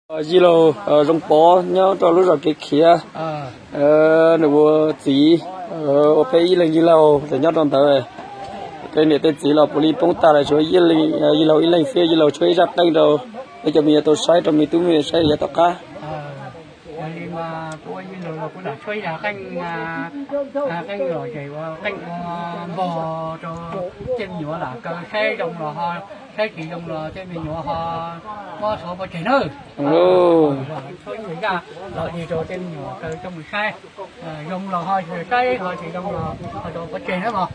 Yij laug Zoo Pov nyob rau lub zos kev khiav, nws ua txiv ua peb ib leeg yij laug los nyob rau ntawd. Tej niam tej txiv los puav leej poob tag lawm, tshuav yij laug ib leeg xwb, yij laug tshuab ib zaj qeej rau peb cov me nyuam tau saib, rau me tub me nyuam saib yav tom qab. Yog li mas kuv ua yij laug los kuv lam tshuab ib zaj qeej, qeej lom zem uas qeej ua npog rau tej me nyuam lam kaw, saib zoo los ho, saib tsis zoo los tej me nyuam ho muab xuav pov tseg nawb. Tshuab ib zaj los ua rau tej me nyuam kaw coj mus saib, zoo los ho saib, ho tsis zoo los ho xuav pov tseg nawb mog.